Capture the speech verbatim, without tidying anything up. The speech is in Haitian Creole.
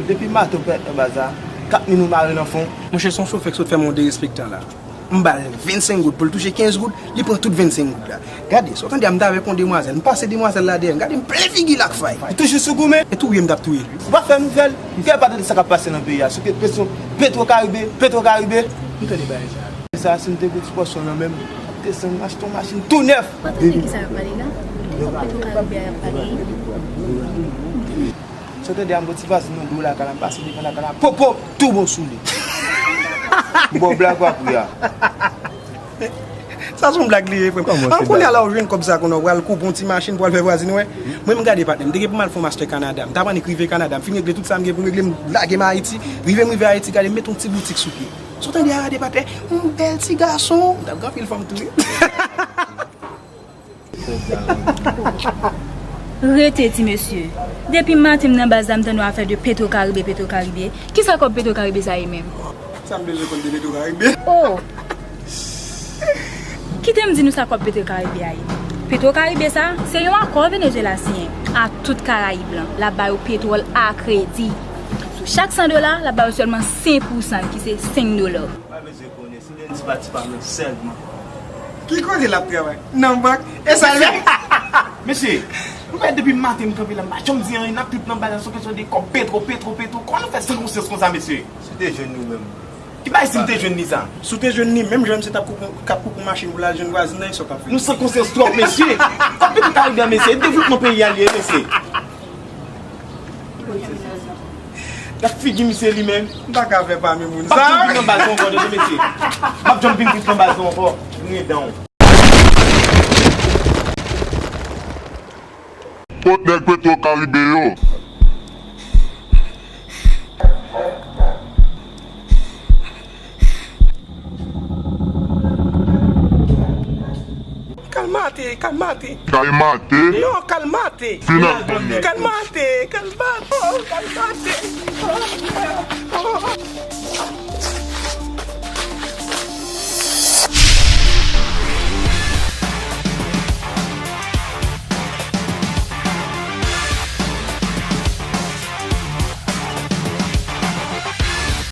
Depi maten ou parèt nan baz la, kat min ou mare nan fon. Monchè, se yon chofè k sot fè m yon derespektan la. M ba l vennsenk goud pou l touche kenz goud, li pran tout vennsenk goud la. Gade, sa w tande a, m t avèk yon demwazèl, m pase demwazèl la dèyè m, gade m plen figi l ak fay. Ou toujou sou goumen? E touye m t ap touye l wi. Ou pa fè nouvèl? Kè pa tande sa k ap pase nan peyi a, sou kesyon Petro Karibe, Petro Karibe. M tande bagay sa. Sa, si m te gen ti pòsyon nan men m, m ap desann m achte yon machin tou nèf. Ou pa tande ki sa y ap pale la? Petro Karibe a y ap pale. Sa w tande a, m pran ti vazin nan do lakay la, m pase devan lakay la, popo, tou bon sou li. M ba w blag w ap ri a. Sa se yon blag li ye, frè m. An, kounye a la ou jwenn kòb sa kounye a, ou pral koupe yon ti machin pou al fè vwazin wè. Mwen m gade patnè m, m te gen pou m al fè yon mastè Kanada. M t ap annik rive Kanada, m fin regle tout sa m gen pou m regle, m lage m Ayiti. Rive m rive Ayiti, gade m mete yon ti boutik sou pye. Sa w tande a, gade patnè, yon bèl ti gason. M t ap gen anpil fanm tou wi. Rete ti mesye. Depi maten m nan baz la m tande w afè de Petro Karibe, Petro Karibe. Kisa kòb Petro Karibe sa ye menm? Sa m bezwen konn de Petro Karibe? Oh! Kite m di nou sa kòb Petro Karibe a ye. Petro Karibe sa, se yon akò Venezuela siyen ak tout Karayib lan. L ap ba yo petwòl a kredi. Sou chak san dola, l ap ba yo sèlman senk pousan ki se senk dola. Pa bezwen konnen, si Denis pa ti pa mwen sèlman. Ki kote l ap travay? Nan bank? E sa l fè? Mesye, mesye, ou wè depi maten m kanpe la, m pa janm di anyen, n ap tout nan bagay sou kesyon de kòb, petwo, petwo, petwo. Kòman nou fè san konsyans konsa, mesye? Si w te jwenn nou menm. Ki bagay si m te jwenn li sa? Si w te jwenn li, menm jan misye t ap koupe, k ap koupe yon machin pou l al jwenn vwazin nan, e sa w t ap fè? Nou san konsyans twòp, mesye. Kòb Petro Karibe a, mesye, e devlopman peyi a l ye, mesye. Gad figi misye li menm. M pa ka fè pami moun sa. M p ap janm vin nan baz mwen ankò, tande mesye. M p ap janm vin nan baz mwen ankò. Ren dan w. Kot nèg Petro Karibe yo? Kalmate, kalmate. Kalmate? Non, kalmate. Final. Kalmate, kalmate, oh, kalmate.